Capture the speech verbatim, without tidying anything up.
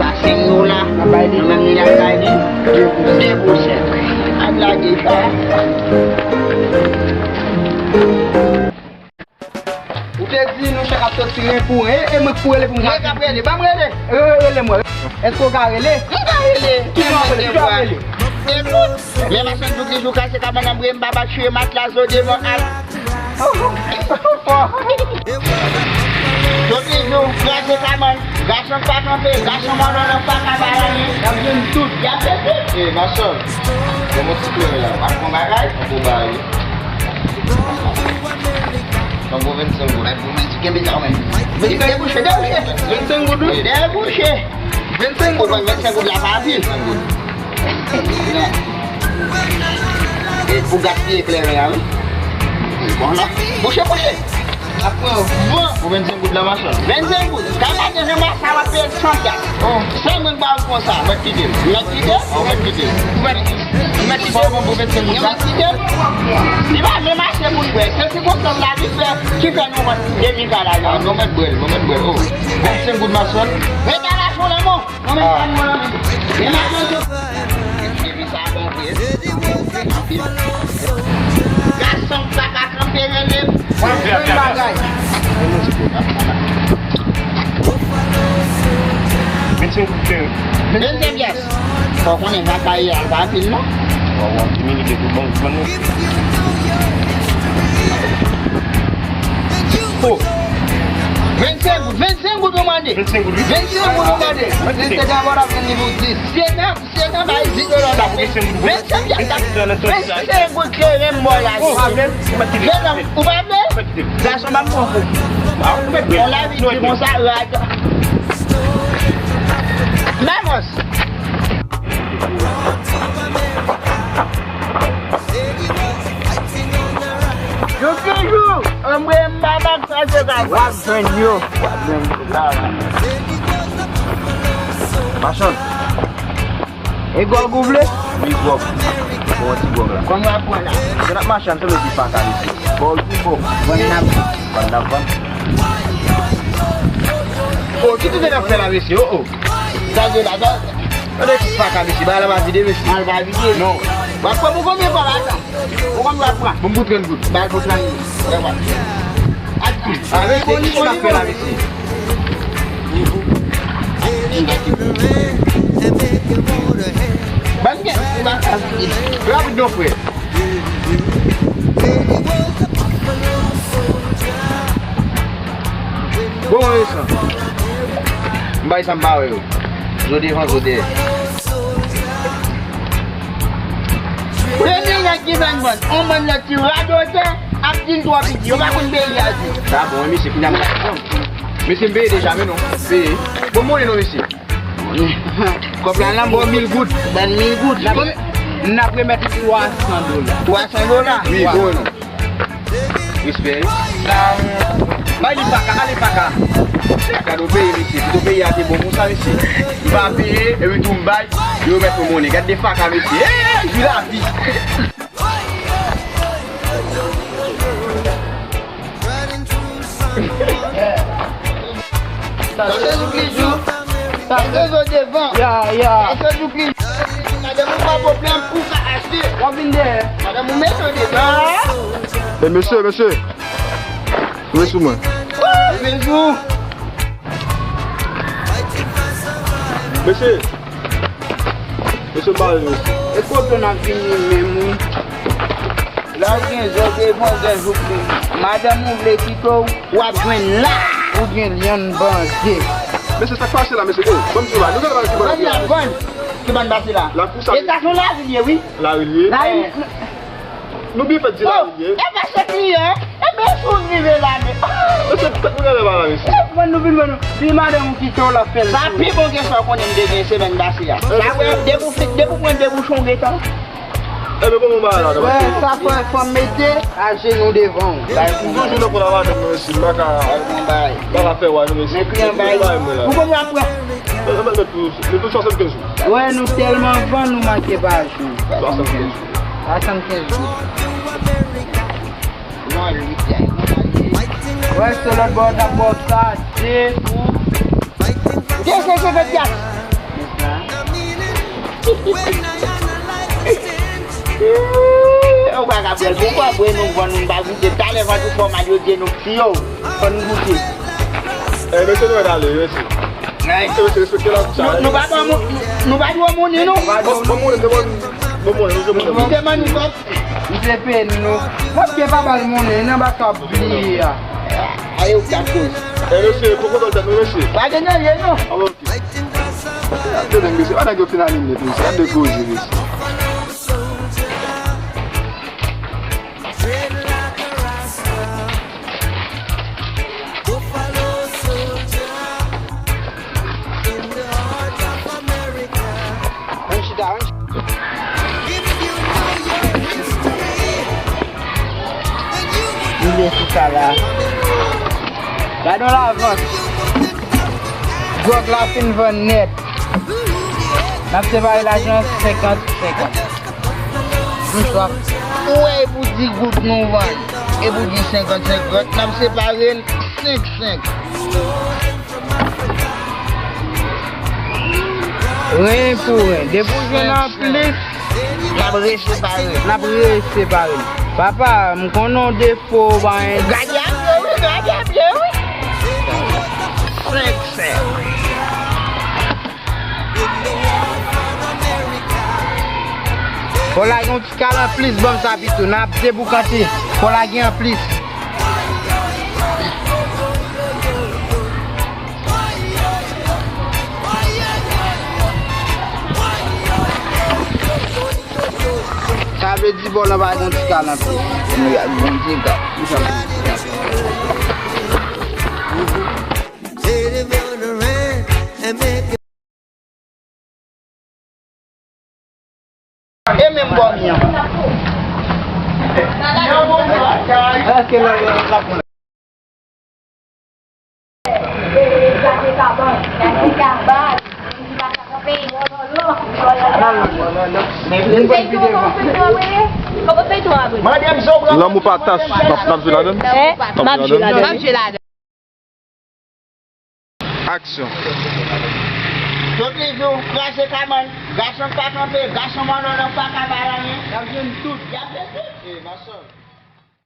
Pase nou la, nou menm nou al bay li de pou sèt. Al lage sa. Ou te di nou chak ap soti ren pou ren, e mwen k pou rele pou m ka. Mwen k ap rele, ban m rele. Rele, rele mwen. Èske w ka rele? Mwen ka rele. Ki jan w rele? Ki jan w rele? Ekout, men machann jouk li jou kraze kabann nan bri m pa bat chire matla zo devan ak. Jouk li jou kraze kabann, gason k pa kanpe, gason mòlò nan pa ka bay anyen. Y ap jwenn tout. Y ap jwenn tout. E machann, bon, mwen ti klere la, ak bon bagay, bon bagay. Tann bon vennsenk goud. Kenbe sa w menm. Debouche, debouche. Vennsenk goud, wi. Debouche. Vennsenk goud. Ou konn vennsenk goud la pa anpil. E pou gaspiye kleren an, wi. Bon, non. Bouche, bouche. Ap pran van. Pou vennsenk goud la, machann. Vennsenk goud. Kay la gen jan mwa sa w ap peye san pyas. Oh. San mwen ba w konsa. Mwen kite l. Mwen kite l. Ou mèt kite l. Ou mèt kite l. Ou mèt kite l. Li pa menm achte pou n bwè. Se sikonstans lavi fè ki fè nou vann demi kay la. Ah, nou mèt bwè l, nou mèt bwè l. Oh. Vennsenk goud machann. Rete la fon lanmò. Mwen menm pa mwen anvi. Men machann tou. Epi sa bon vre. Anpil. Gason pa ka kanpe rele m. Mwen fè bagay. Vennsenk goud. Vennsenk pyas. Fò w konnen vakay a pa anpil non. Fò w diminye tout bon, bon. Oh. Vennsenk goud, vennsenk goud yo mande. Vennsenk goud, wi. Vennsenk goud yo mande. Vennsenk goud. Vennsenk goud ap vin li pou dis. Setan, setan bay dis dola. Sa pou vennsenk goud. Vennsenk pyas. Vennsenk goud kleren m bò la. Oh, ou pa vle? Ou pa vle? Gason pa m pran kou. Ah, ou mèt bwè. On lavi di konsa, rad. Vamos. Jouk li jou, anmwe m pa bak sa se ka. W ap jwenn yo. W ap jwenn yo. Machann. E gwòg ou vle? Wi, gwòg. Bon, ti gwòg la. Konn w ap pran la. Se n ap mache, m sanble di pa ka rete. Bon, ki bon. Vann n ap vann. Vann n ap vann. Oh, ki tenten n ap fè la, mesye? Oh, oh. Gade la, gade. Gade ti paka, mesye. Bagay la pa vide, mesye. Al pa vide. Non. W ap pran pou konbyen fwa la, sa? Ou konn w ap pran? Bon, pou trant goud. Bay pou trant goud. Lè w ap. Avè, se ki sa fè la, mesye? Ban gen, ou pa ka vide. Rapid non, frè. Bon, mwen resan. M bay sa m pa wè yo. Zo devan, zo dèyè. Premye nèg ki jwenn bann, on bann lòt ki radotè, ap di n twò piti. Yo pa konn peyi a di. Sa bon, wi, mesye, fini a m. Mesye, m peye deja, men non. Peye. Bon, monnen non, mesye. Kòb la nan bon mil goud. Ban mil goud. N ap, n ap remèt li twa san dola. Twa san dola? Wi, bon, non. Respè. Bay li paka, ale paka. Gade w peye, mesye. Pito peyi a te bon konsa, mesye. M pa peye, epi tou m bay, yo remèt mwen monnen. Gade de faka, mesye. Hey, hey, hey, vi lavi. Sa se jouk li jou. Sa se zo devan. Ya, ya. Sa se jouk li jou. Madanm ou pa pwoblèm, ou ka achte. W ap vin dèyè. Madanm ou mete w devan. E mesye, mesye. Mete sou mwen. Mete sou. Mesye. Mesye, m pa vle, mesye. E kote n ap vini menm, wi? La w gen zo devan, w gen jouk li. Madanm ou vle kite w, w ap jwenn la. Ou gen lyann banje. Mesye, sa k pase la, mesye? Oh, ban m di w la. Nou gade la ki ban n ap vann. Ki ban n pase la. E sa se yon lari l ye, wi. Lari l ye? Lari. Nou byen fèt di la, wi. E pa se kliyan, e byen si w rive la, men. Mesye, tèt nou rele pa la, mesye. Ban nou vin, ban nou. Di madanm ou kite w la fè l. Sa pi bon ke sa w konnen m te gen semèn pase a. Sa vre, depi w fin, depi w pran de bouchon, w gentan. Enben, bon, bon, bagay la, non. Wè, sa fè, fò m mete ajenou devan w. M toujou nan kò la, madanm mwen, mesye. M pa ka, m pa ka fè wa, non, mesye. Men kliyan bay. Ou konn w ap pran. Mwen, mwen, mwen, mwen, mwen, swasannkenz jou. Wè, nou tèlman vann, nou manke pa jou. Swasannkenz jou. Swasannkenz jou. Wè, se lòt bò, t ap bò sa, de pou. De se senkant pyas. Ou pa ka bwè l, poukwa bwè nou vann nou pa goute? Talè vant ou fè w mal, yo di nou pti yo, fò n goute. Eh, mesye, nou ale, mesye. Mesye, mesye, respekte la, nou, nou pa ban moun, nou pa dwe moun, non. Bon, bon, moun, bon, bon, moun, bon, moun. Li te ban nou kòb. Li te peye nou. Mwen te pa ba l monnen, nan ba sa bliye a. Ale, ou ka koz. Eh, mesye, poko dòl tèt nou, mesye. Pa gen anyen, non. Ah, ok. Gade nèg, mesye. Ah, nèg yo fin ale nèt, mesye. Gade koze, mesye. Ann chita, ann chita. Li vle sou sa la. Gade yon lavant. Gwòg la fin vann nèt. N ap separe lajan senkant senkant. Nou swaf. Ou wè, e pou di goud nou vann, e pou di senkant senkant, n ap separe l senk senk. Ren pou ren. Depi w jwenn anplis, n ap resepare l. N ap resepare l. Papa, m konnen w defo, w pa gen. Gade a byen, wi, gade a byen, wi. Senk senk. Fò lage yon ti kal anplis, ban m sa pito. N ap deboukante. Fò lage anplis. Sa vle di bò lan pa gen ti kal anplis. Nou y ap bon ti kal. E menm bò mi an. Èske lè yo t ap Lanmou pa tas, n ap, n ap jwe ladan l? M ap jwe ladan l. Aksyon. Yo toujou kraze kabann, gason k pa kanpe, gason mòlòlò k pa ka bay anyen. Y ap jwenn tout. Y ap jwenn tout. E, masòl.